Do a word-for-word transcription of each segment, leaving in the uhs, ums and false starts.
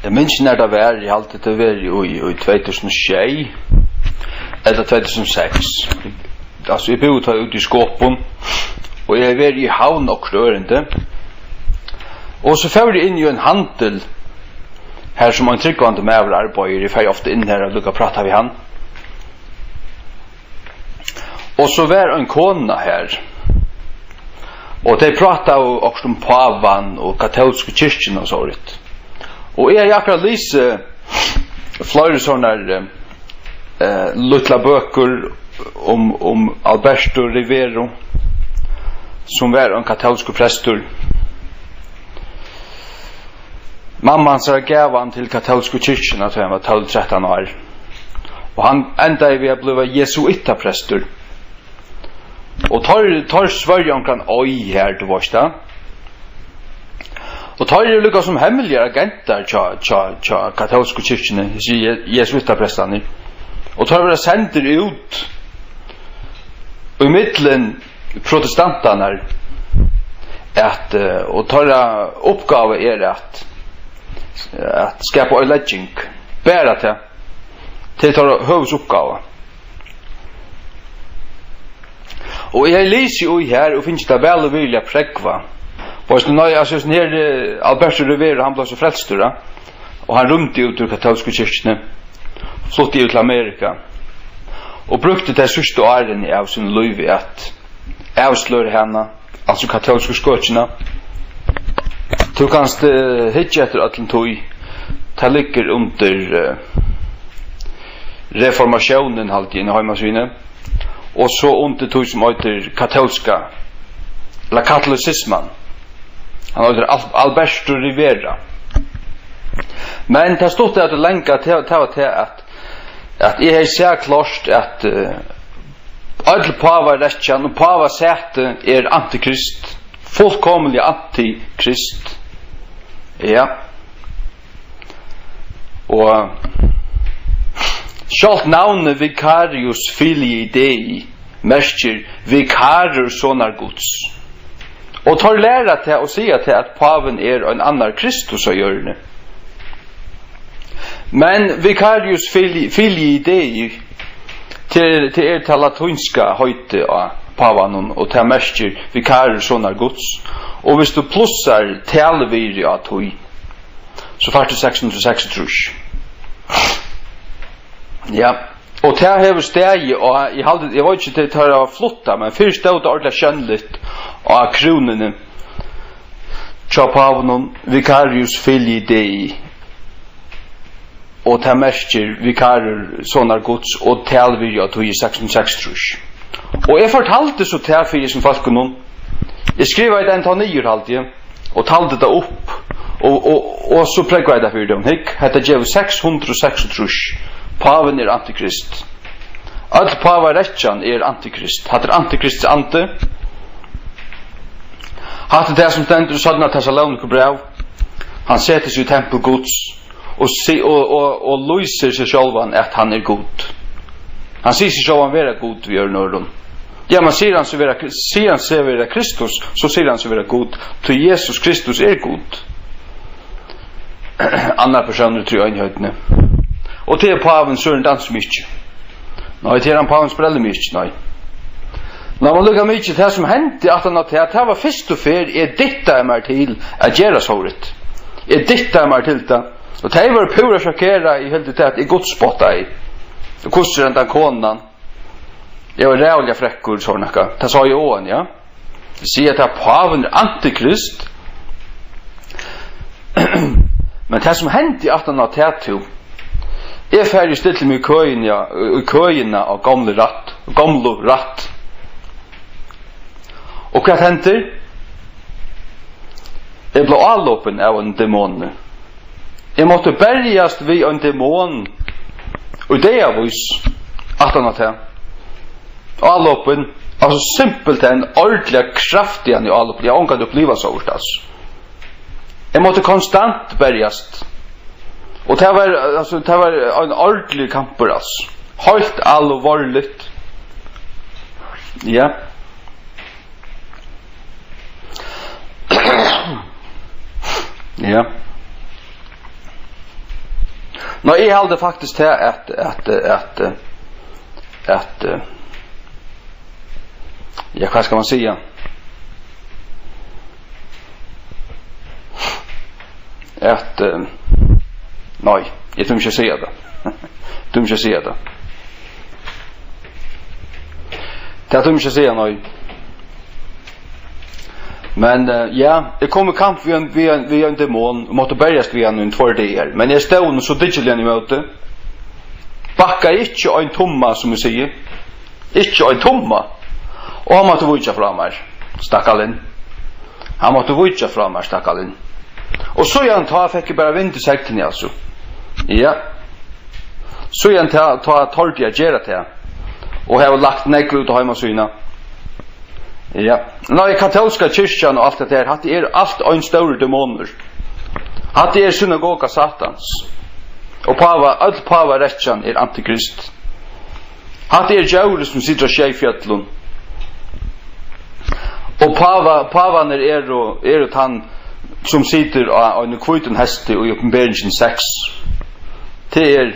Eg minnist ikki, nær tað var, eg haldi, tað var í, í tvey túsund og sjey ella tvey túsund og seks. Altso, eg búði tá úti í Skopun, og eg hevði verið í Havn okkurt ørindi. Og so fór eg inn í ein handil, har sum ein trúgvandi maður arbeiðir. Eg fari ofta inn har og líka práta við hann. Og so var ein kona har, og tey prátaðu okkurt um pávan og katólsku kirkjuna og sovorðið. Og eg hevði akkurát lisið fleiri sovorðnar, eh, lítlar bøkur um, um Alberto Rivero, sum var ein katólskur prestur. Mamma hansara gav hann til katólsku kirkjuna, tá hann var tólv, trettan ár. Og hann endaði við at blíva jesuittaprestur. Og teir, teir svørja onkran eið her, tú veist tað. Og teir eru líka sum hemmeligir agentar hjá, hjá, hjá katólsku kirkjuni, hesir je-, jesuittaprestarnir. Og teir verða sendir út í millum protestantarnar, at, eh, og teirra uppgáva er at, at skapa oyðilegging. Bara tað. Tað er teirra høvuðsuppgáva. Og eg hevði lisið í her og fingið tað væl og virðiliga prógvað. Veitst tú, nei, altso, hesin her, eh, Alberto Rivero, hann bleiv so frelstur, ja? Og hann rýmdi út úr katólsku kirkjuni, flutti yvir til Amerika og brúkti tey síðstu árini av sínum lívi at avsløra hana, altso katólsku skøkina. Tú kanst, eh, hyggja eftir øllum tí. Tað liggur undir, eh, reformatiónin, haldi eg, inn á heimasíðuni. Og so undir tí sum eitur katólska, ella katolicisman. Hann eitur Al-, Alberto Rivera. Men tað stutta av tí langa, tað, tað var tað, at, at eg hevði sæð klárt, at, eh, øll pávarekkjan og pávasætið er antikrist, fullkomiliga antikrist. Ja. Og sjálvt navnið Vicarius Filii Dei merkir vikarur sonar Guds. Og teir læra tað og siga tað, at pávin er ein annar Kristus á jørðini. Men Vicarius Filii, Filii Dei, tað er, tað er tað latínska heitið á pávanum, og tað merkir vikarur sonar Guds. Og viss tú plussar talvirði á tí, so fært tú seks hundrað og seksogtrýss. Ja, og tað hevur staðið, og eg haldi, eg veit ikki, tað teir hava flutt tað, men fyrr stóð tað ordiliga sjónligt á krúnuni hjá pávanum, Vicarius Filii Dei, og tað merkir vikarur sonar Guds, og talvirði á tí er seks hundrað og seksogtrýss. Og eg fortaldi so tað fyri hesum fólkunum. Eg skrivaði tað enntá niður, haldi eg, og taldi tað upp, og, og, og so prógvaði eg tað fyri teimum. Hygg, hetta gevur seks hundrað og seksogtrýss. Pávin er antikrist. Øll pávarekkjan er antikrist. Hatta er antikrists andi. Hatta er tað, sum stendur í seinna Tessalonikabræv. Hann setir seg í tempul Guds og si-, og, og, og lýsir seg sjálvan, at hann er Gud. Hann sigur seg sjálvan vera Gud, við øðrum orðum. Ja, men sigur hann seg vera, sigur hann seg vera Kristus, so sigur hann seg vera Gud, tí Jesus Kristus er Gud. Annar persónur í tríeinheitini. Og tað er pávin Søren Danskmykke. Nei, tað er hann pávin Sprellimykke, nei. Lat meg líka mikið, tað sum hendi aftan á tað, tað var fyrstu ferð, eg dyttaði mær til at gera sovorðið. Eg dyttaði mær til tað. Og tey vóru púra sjokkerað, eg helt tað, at eg gudspottaði. Og hvussu er hendan konan? Eg var ræðuliga frekkur, so nakað. Tað sá eg á henni, ja. Siga, at pávin er antikrist. Men tað, sum hendi aftan á tað, tú, eg fari og stilli meg í køini, ja, í køina á gomlu rætt, gomlu rætt. Og hvat hendir? Eg bleiv álopin av einum demoni. Eg mátti berjast við ein demon í dagavís aftan á tað. Álopin, altso simpelthen ordiliga kraftigan í álopin. Eg havi ongantíð upplivað sovorðið, altso. Eg mátti konstant berjast. Og tað var, altso, tað var ein ordiligur kampur, altso. Heilt álvorligt. Ja. Ja. Nei, eg haldi faktiskt tað at, at, at, at, ja, hvat skal man siga? At, eh, nei, eg tími ikki at siga tað. Tími ikki at siga tað. Tað tími ikki at siga, nei. Men, eh, ja, eg kom í kamp við ein, við ein, við ein demon, og mátti berjast við hann í tveir dagar. Men eg stóð nú so dyggiliga ímóti. Bakkaði ikki ein tumma, sum eg sigi. Ikki ein tumma. Og hann mátti víkja frá mær, stakkalin. Hann mátti víkja frá mær, stakkalin. Og síðan tá fekk eg bara vind í seglini, altso. Ja. Síðan tá, tá tordi eg at gera tað. Og havi lagt nógv út á heimasíðuna. Ja. Nei, katólska kirkjan og alt det der, hatta er alt ein stórur demonur. Hatta er synagoga Satans. Og páva, øll pávarekkjan er antikrist. Hatta er djórið, sum situr á sjey fjøllum. Og páva, pávarnir eru, eru tann, sum situr á einum hvítum hesti í Opinberingin seks. Tað er,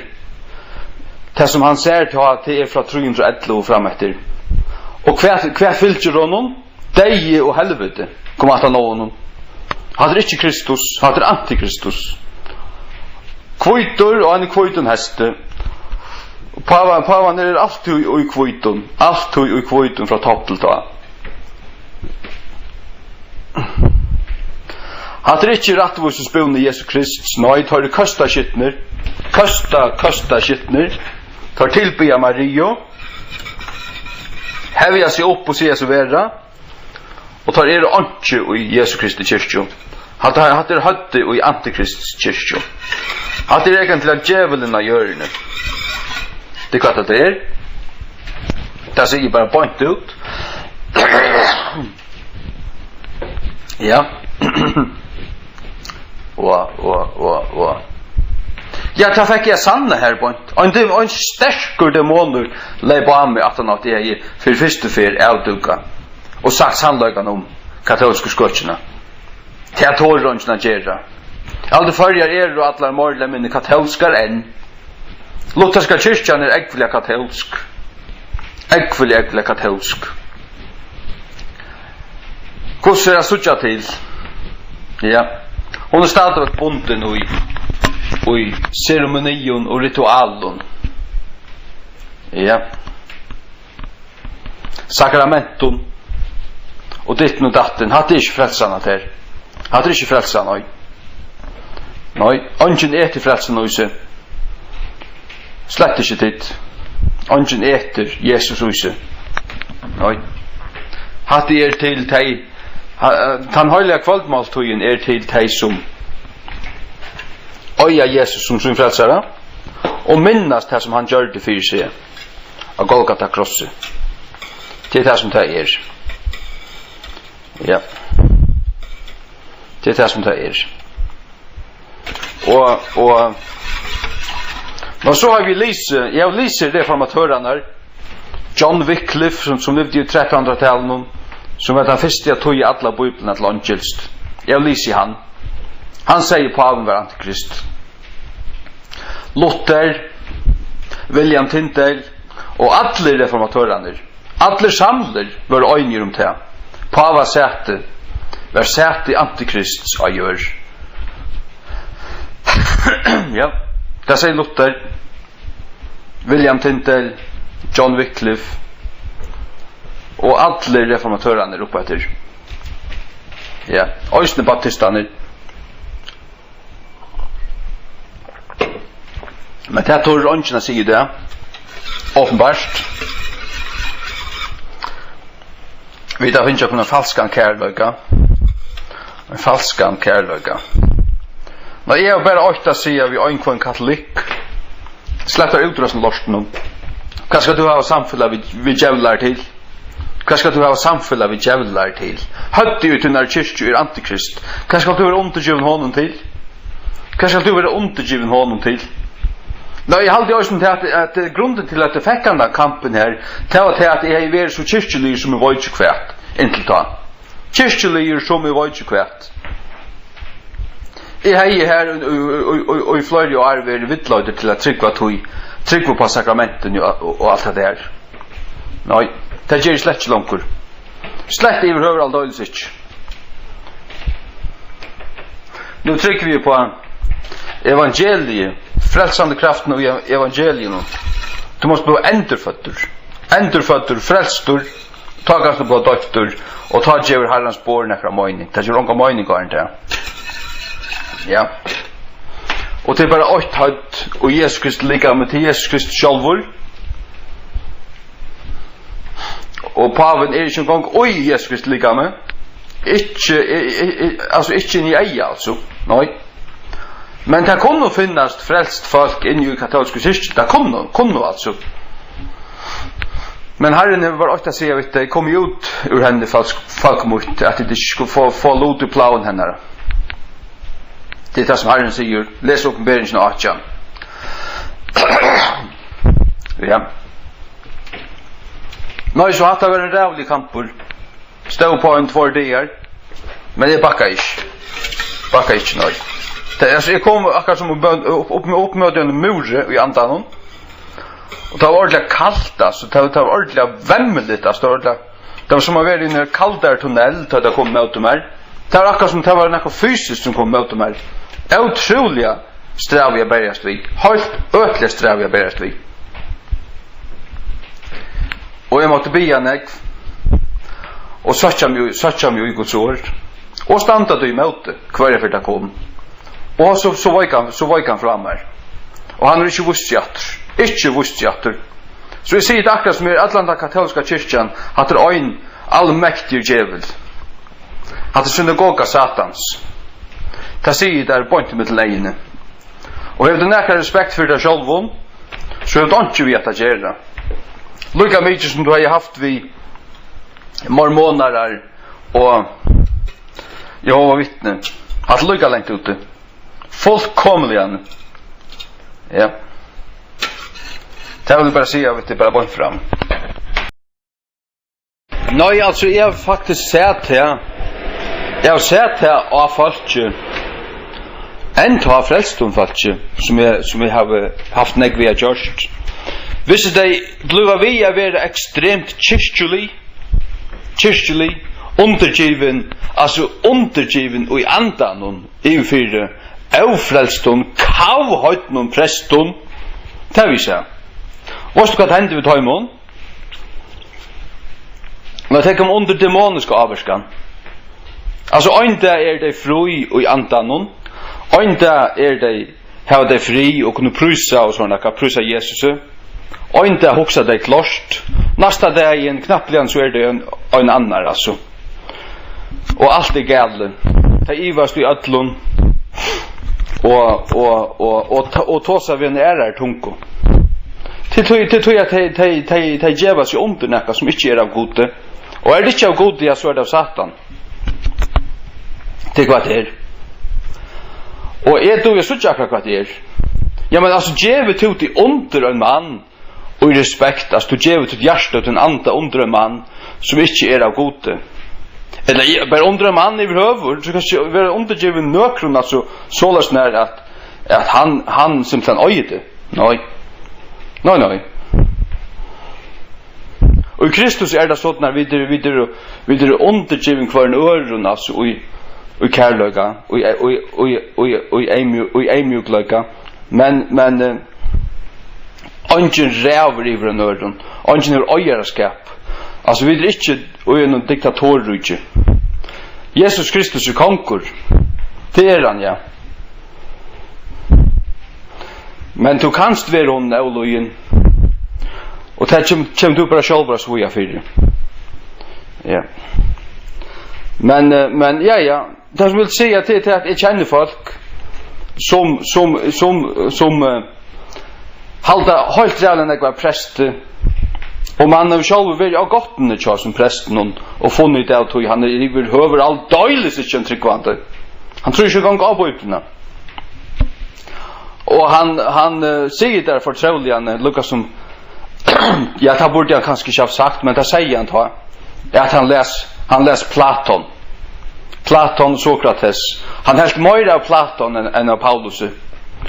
tað sum hann sær tá, tað er frá trý hundrað og ellivu og fram eftir. Og hvat, hvat fylgir honum? Deyði og helviti koma aftan á honum. Hatta er ikki Kristus, hatta er antikristus. Hvítur á einum hvítum hesti. Páva-, pávarnir eru altíð í hvítum, altíð í hvítum frá topp til tá. Hatta er ikki rættvísisbúni Jesu Krists, nei, teir eru køstaskitnir, køsta-, køstaskitnir. Teir tilbiðja Mariu, hevja seg upp og siga seg vera. Og teir eru einki í Jesu Kristi kirkju. Hatta, hatta er høvdið í antikrists kirkju. Hatta er eigentliga djevulin á jørðini. Tað er hvat hatta er. Tað sigi eg bara beint út. Ja. Og, og, og, og. Ja, tað fekk eg at sanna her beint. Ein dem-, ein sterkur demonur leyp á meg aftan á, at eg hevði fyri fyrstu ferð avdúkað og sagt sannleikan um katólsku skøkina. Tað torir eingin at gera. Allar Føroyar eru allar meir ella minni katólskar enn. Lutherska kirkjan er ógvuliga katólsk. Ógvuliga, ógvuliga katólsk. Hvussu er at síggja til? Ja. Hon er stadigvæk bundin í, í seremonium og ritualum. Ja. Sakramentum og dittin og dattin. Hatta er ikki frelsan, hatta her. Hatta er ikki frelsan, nei. Nei, eingin etur frelsan í seg. Slett ikki tit. Eingin etur Jesus í seg. Nei. Hatta er til tey, ha-, tann heiliga kvøldmáltíðin er til tey, sum eiga Jesus sum sín frelsara og minnast tað, sum hann gjørdi fyri seg á Golgata krossi. Tað er tað, sum tað er. Ja. Tað er tað, sum tað er. Og, og, men so havi eg lisið, eg havi lisið reformatørarnar, John Wycliffe, sum, sum livdi í trettanhundraðtalinum, sum var tann fyrsti at týða alla Bíbliuna til eingilskt. Eg havi lisið hann. Hann segði, pávin var antikrist. Luther, William Tyndale og allir reformatørarnir, allir samlir vóru einigir um tað. Pávasæti var sæti antikrists á jørð. Ja, tað segði Luther, William Tyndale, John Wycliffe og allir reformatørarnir uppeftir. Ja, eisini baptistarnir. Men tað torir eingin at siga í dag. Openbart. Vit hava fingið okkum ein falskan kærleika. Ein falskan kærleika. Nei, eg havi bara eitt at siga við ein hvønn katolikk. Slett av útreiðslulortinum. Hvat skal tú hava samfelag við, við djevlar til? Hvat skal tú hava samfelag við djevlar til? Høvdið í tínari kirkju er antikrist. Hvat skal tú vera undirgivin honum til? Hvat skal tú vera undirgivin honum til? Nei, eg haldi eisini til at, at grundin til at eg fekk handan kampin her, tað var tað at eg hevði verið so kirkjuligur sum eg veit ikki hvat, inntil tá. Kirkjuligur sum eg veit ikki hvat. Eg hevði her í, í, í, í, í fleiri ár verið villleiður til at trúgva tí, trúgva upp á sakramentini og, og, og alt tað har. Nei, tað geri eg slett ikki longur. Slett yvirhøvur aldeilis ikki. Nú trúgvi eg upp á evangeliið, frelsandi kraftina í evangeliinum. Tú mást blíva endurføddur. Endurføddur, frelstur, tá kanst tú blíva doyptur, og tá gevur Harrans borð nakra meining. Tað gevur onga meining áðrenn tað. Ja. Og tað er bara eitt høvd, og Jesus Kristus likami, tað er Jesus Kristus sjálvur. Og pávin er ikki eingong í Jesus Kristus likami. Ikki, i, i, i, altso ikki inn í eygað, altso. Nei. Men tað kunnu finnast frelst fólk inni í katólsku kirkjuni. Tað kunnu, kunnu altso. Men Harrin hevur bara eitt at siga við tey: Komið út úr henni, falsk, fólk mítt, at tit ikki skulu fáa, fáa lut í plágum hennara. Tað er tað, sum Harrin sigur. Les Opinberingin átjan. Ja. Nei, so hatta var ein ræðuligur kampur. Stóð uppá ein tveir dagar, men eg bakkaði ikki. Bakkaði ikki, nei. Tað, altso, eg kom akkurát sum upp, upp, upp, upp móti einum múri í andanum. Og tað var ordiliga kalt, altso. Tað, tað var ordiliga vemmiligt, altso. Tað var ordiliga, tað var sum at vera í einum kaldari tunnel, tá tað kom móti mær. Tað var akkurát sum tað var nakað fysiskt sum kom móti mær. Ótrúliga strævið at berjast við. Heilt øgiliga strævið at berjast við. Og eg mátti biðja nógv. Og søkja meg, søkja meg í Guds orð. Og standa tí ímóti, hvørja ferð tað kom. Og so, so veik hann, so veik hann frá mær. Og hann hevur ikki víst seg aftur. Ikki víst seg aftur. So eg sigi tað akkurát sum er, allan tann katólska kirkjan, hatta er ein almektigur djevul. Hatta er synagoga Satans. Tað sigi eg tær beint ímillum eyguni. Og hevur tú nakra respekt fyri tær sjálvum, so hevur tú einki við hatta at gera. Líka mikið sum tú hevði havt við mormonarar og Jehova vitni. Hatta er líka langt úti. Fullkomiliga. Ja. Tað vil eg bara siga, vit er bara beint fram. Nei, altso, eg havi faktiskt sæð tað. Eg havi sæð tað á fólki. Enntá frelstum fólki, sum eg, sum eg havi havt nógv við at gjørt. Viss tey blíva við at vera ekstremt kirkjulig, kirkjulig, undirgivin, altso undirgivin í andanum, yvirfyri ófrelstum, kavheidnum prestum, tað vísir. Veitst tú, hvat hendi við teimum? Men tey koma undir demoniska ávirkan. Altso, ein dag eru tey frí í andanum, ein dag eru tey, hava tey frið og kunnu prísa og sovorðið nakað, prísa Jesusi. Ein dag hugsa tey klárt, næsta dagin, knappliga, so eru tey ein, ein annar, altso. Og alt er galið. Tey ivast í øllum og, og, og, og, og tosa við eina aðrari tungu. Til tí, til tí at tey, tey, tey, tey geva seg undir nakað sum ikki er av Gudi. Og er tað ikki av Gudi, ja, so er tað av Satan. Tað er hvat tað er. Og eg dugi at síggja akkurát hvat tað er. Ja, men altso, gevur tú teg undir ein mann, og í respekt, altso, tú gevur títt hjarta og tín anda undir ein mann, sum ikki er av Gudi. Ella í-, bara undir ein mann yvirhøvur, tú kanst ikki vera undirgivin nøkrum, altso, soleiðis nær at, at hann, hann simpelthen eigur teg. Nei. Nei, nei. Og í Kristus er tað soleiðis, at vit eru, vit eru, vit eru undirgivin hvørjum øðrum, altso, í, í kærleika, í, í, í, í, í, í eyðmjú-, í eyðmjúkleika. Men, men, eh, eingin ræður yvir ein øðrum. Eingin hevur eigaraskap. Altso, vit eru ikki í einum diktatorríki. Jesus Kristus er kongur. Tað er hann, ja. Men tú kanst vera honum ólýðin. Og tað kem-, kemur tú bara sjálvur at svíða fyri. Ja. Men, eh, men, ja, ja. Tað sum eg vil siga til, til at eg kenni fólk sum, sum, sum, sum, eh, halda heilt ræðuliga nógv av presti, og mann hevur sjálvur verið á gáttini hjá sum prestinum og funnið út av tí, hann er yvirhøvur aldeilis ikki ein trúgvandi. Hann trýr ikki eingong á Bíbliuna. Og hann, hann, eh, sigur tær fortrúliga, eh, líka sum, ja, tað burdi hann kanska ikki havt sagt, men tað segði hann tá, at hann les, hann les Platon. Platon, Sokrates, Hann helt meira av Platon enn, enn av Paulusi.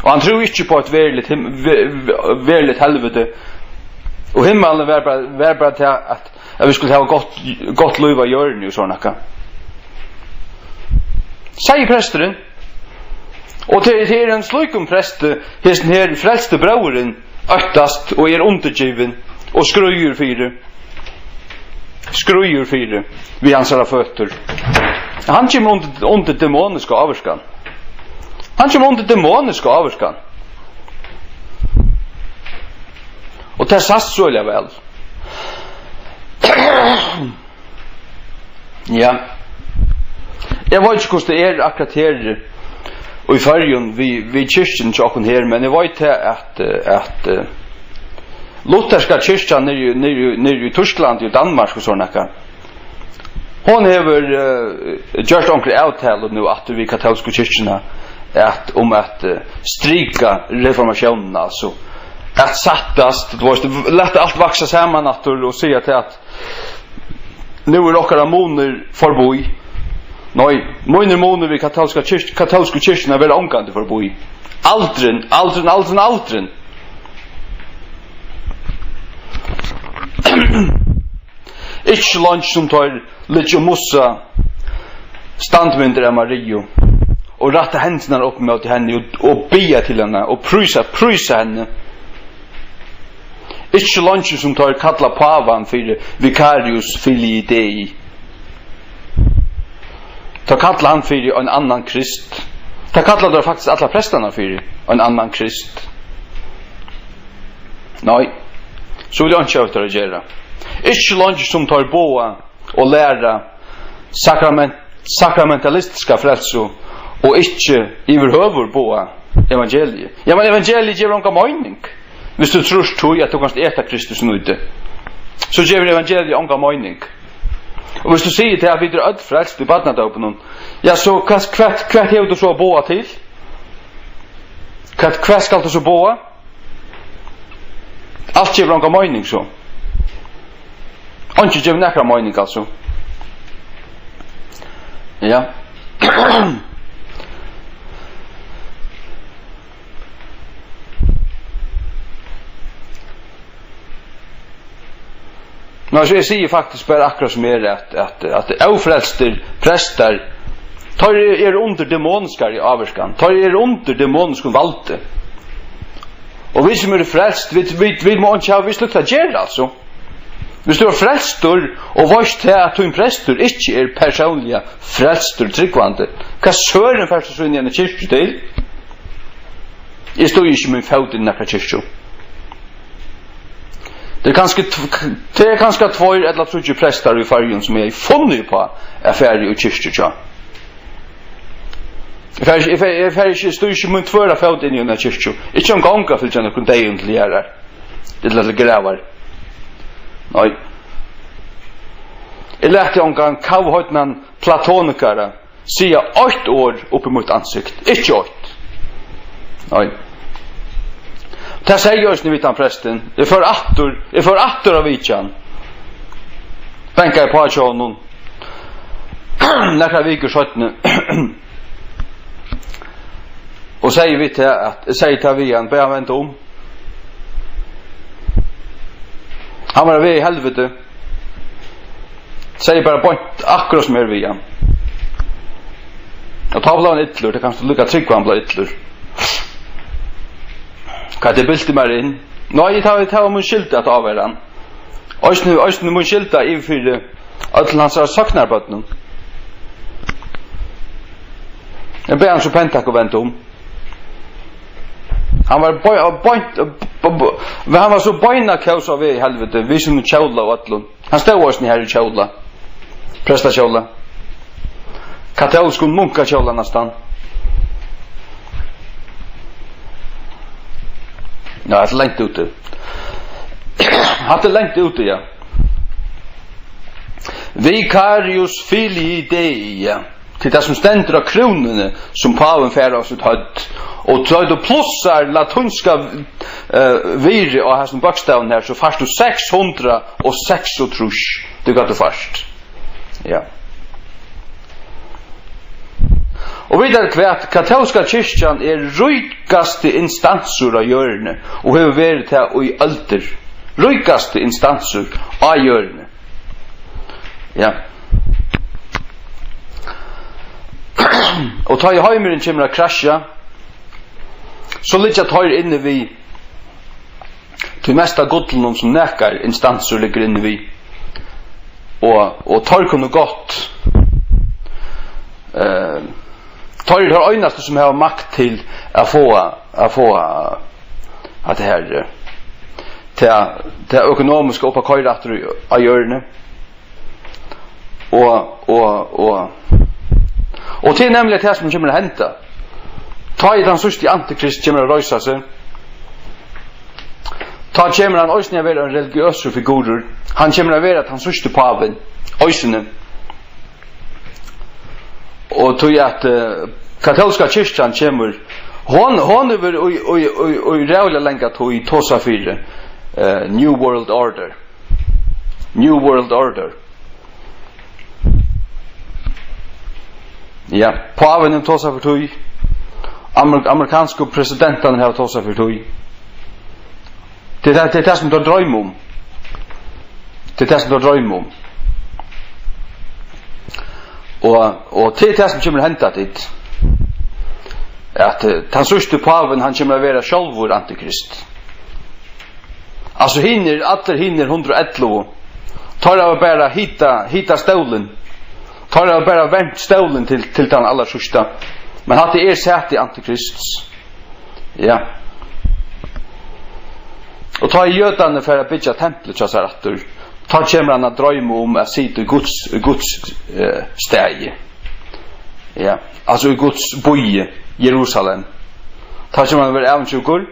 Og hann trúði ikki upp á eitt veruligt him-, ve-, ve-, veruligt helviti. Og himmalin var bara, var bara tað, at, at vit skuldu hava gott, gott lív á jørðini og sovorðið nakað. Segði presturin. Og tað, tað er ein slíkum presti, hesin her frelsti bróðirin, óttast og er undirgivin og skríður fyri. Skríður fyri við hansara føtur. Hann kemur undir, undir demoniska ávirkan. Hann kemur undir demoniska ávirkan. Og tað sæst so øgiliga væl. Ja. Eg veit ikki, hvussu tað er akkurát her í Føroyum við, við kirkjuni hjá okkum her, men eg veit tað, at, at, eh, lutherska kirkjan niðri, niðri, niðri í Týsklandi og Danmark og sovorðið nakað, hon hevur, eh, gjørt onkra avtalu nú aftur við katólsku kirkjuna, at, um at, eh, strika reformatiónina, altso at sættast, tú veist, lata alt vaksa saman aftur og siga tað, at nú er okkara munur forbí. Nei, mínir munir við katólska kirk-, katólsku kirkjuna verða ongantíð forbí. Aldrin, aldrin, aldrin, aldrin. Ikki so leingi sum teir liggja og mussa standmyndir av Mariu og rætta hendurnar upp móti henni og, og biðja til hana og prísa, prísa henni. Ikki so leingi sum teir kalla pávan fyri Vicarius Filii Dei. Teir kalla hann fyri ein annan Krist. Teir kalla teir faktiskt allar prestarnar fyri ein annan Krist. Nei, so vil eg einki hava eftir at gera. Ikki so leingi sum teir boða og læra sakrament-, sakramentalistiska frelsu og ikki yvirhøvur boða evangeliið. Ja, men evangeliið gevur onga meining. Hvis tú trýrt tí, at tú kanst eta Kristus nýti, so gevur evangeliið onga meining. Og hvis tú sigur til, at vit eru øll frelst í barnadópinum, ja, so hvat, hvat, hvat hevur tú so at boða til? Hvat, hvat skal tú so boða? Alt gevur onga meining, so. Einki gevur nakra meining, altso. Ja. Nei, so eg sigi faktiskt bara akkurát sum er, at, at, at ófrelstir prestar, teir eru, eru undir demonskari ávirkan, teir eru undir demoniskum valdi. Og vit sum eru frelst, vit, vit, vit má ikki hava við slíkt at gera, altso. Hvis tú ert frelstur og veitst tað, at tín prestur ikki er persónliga frelstur trúgvandi, hvat søren fert tú so inn í eina kirkju til? Eg stígi ikki mín fót inn í nakra kirkju. Tað er kanska tv-, tað er kanska tveir ella tríggir prestar í Føroyum, sum eg hevði funnið upp á at fara í kirkju hjá. Eg fari ikki, eg fari, eg fari ikki, eg stígi ikki mín tvøra fót inn í eina kirkju. Ikki eingong at fylgja nøkrum deyðum til jarðar. Ella til gravar. Nei. Eg lati ongan kavheidnan platonikara siga eitt orð upp í mítt ansikt. Ikki eitt. Nei. Tað segði eg eisini við tann prestin. Eg fór aftur, eg fór aftur á vitjan. Bankaði uppá hjá honum. Nakrar vikur seinni. Og segði við tað, at, eg segði tað við hann, bað hann venda um. Hann var á veg í helviti. Segði bara beint, akkurát sum er við hann. Og tá bleiv hann illur, tað kanst tú líka trúgva, hann bleiv illur. Hvat tað bildi mær inn. Nei, tað, tað var mín skylda at ávara hann. Eisini, eisini mín skylda yvir fyri øllum hansara sóknarbørnum. Eg bað hann so pent takk og venda um. Hann var bei-, beint, b-, b-, men hann var so beinakós á veg í helviti, við sínum kjóla og øllum. Hann stóð eisini har í kjóla. Prestakjóla. Katólskum munkakjóla næstan. Ja, hatta er langt úti. Hatta er langt úti, ja. Vicarius Filii Dei, ja. Til tað sum stendur á krúnuni, sum pávin fær á sítt høvd. Og tá tú plussar latínska, eh, virði á hasum bókstavinum her, so fært tú seks hundrað og seksogtrýss. Tað er hvat tú fært. Ja. Og vita tit hvat? Katólska kirkjan er ríkasti instansur á jørðini og hevur verið tað í øldir. Ríkasti instansur á jørðini. Ja. Og tá ið heimurin kemur at krasja, so liggja teir inni við tí mesta gullinum, sum nakar instansur liggur inni við. Og, og teir kunnu gott, eh, teir eru teir einastu, sum hava makt til at fáa, at fáa hatta her, eh, tað, tað økonomiska upp at koyra aftur í, á jørðini. Og, og, og, og tað er nemliga tað, sum kemur at henda. Tá ið tann síðsti antikrist kemur at reisa seg, tá kemur hann eisini at vera ein religiøsur figurur. Hann kemur at vera tann síðsti pávin, eisini. Og tí at, eh, katólska kirkjan kemur, hon, hon hevur í, í, í, í ræðuliga langa tíð tosað fyri, eh, New World Order. New World Order. Ja, pávin hevur tosað fyri tí. Amer-, amerikansku presidentarnir hava tosað fyri tí. Tað er tað, tað er tað, sum teir droyma um. Tað er tað, sum teir droyma um. Og, og tað er tað, sum kemur at henda, tit. At, eh, tann síðsti pávin, hann kemur at vera sjálvur antikrist. Altso, hinir, allir hinir hundrað og ellivu, teir hava bara hitað, hitað stólin. Teir hava bara vent stólin til, til tann allarsíðsta. Men hatta er sæti antikrists. Ja. Og tá ið jødarnir fara at byggja templið hjá sær aftur, tá kemur hann at droyma um at sita í Guds, í Guds, eh, staði. Ja, altso í Guds býi, Jerusalem. Tá kemur hann at vera avundsjúkur.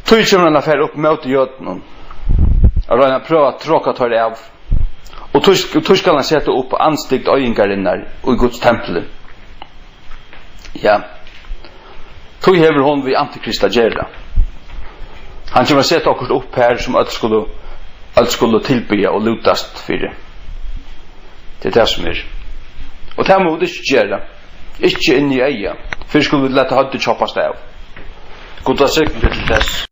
Tí kemur hann at fara upp móti jødunum, at royna at prøva at troka teir av. Og tí, og tí skal hann seta upp andstygd oyðingarinnar í Guds templi. Ja. Tí hevur hon við antikrist at gera. Hann kemur at seta okkurt upp her, sum øll skulu, øll skulu tilbiðja og lútast fyri. Tað er tað, sum er. Og tað mugu vit ikki gera. Ikki inn í eyga. Fyrr skulu vit lata høvdið choppast av. Gud vælsigni teg til tess.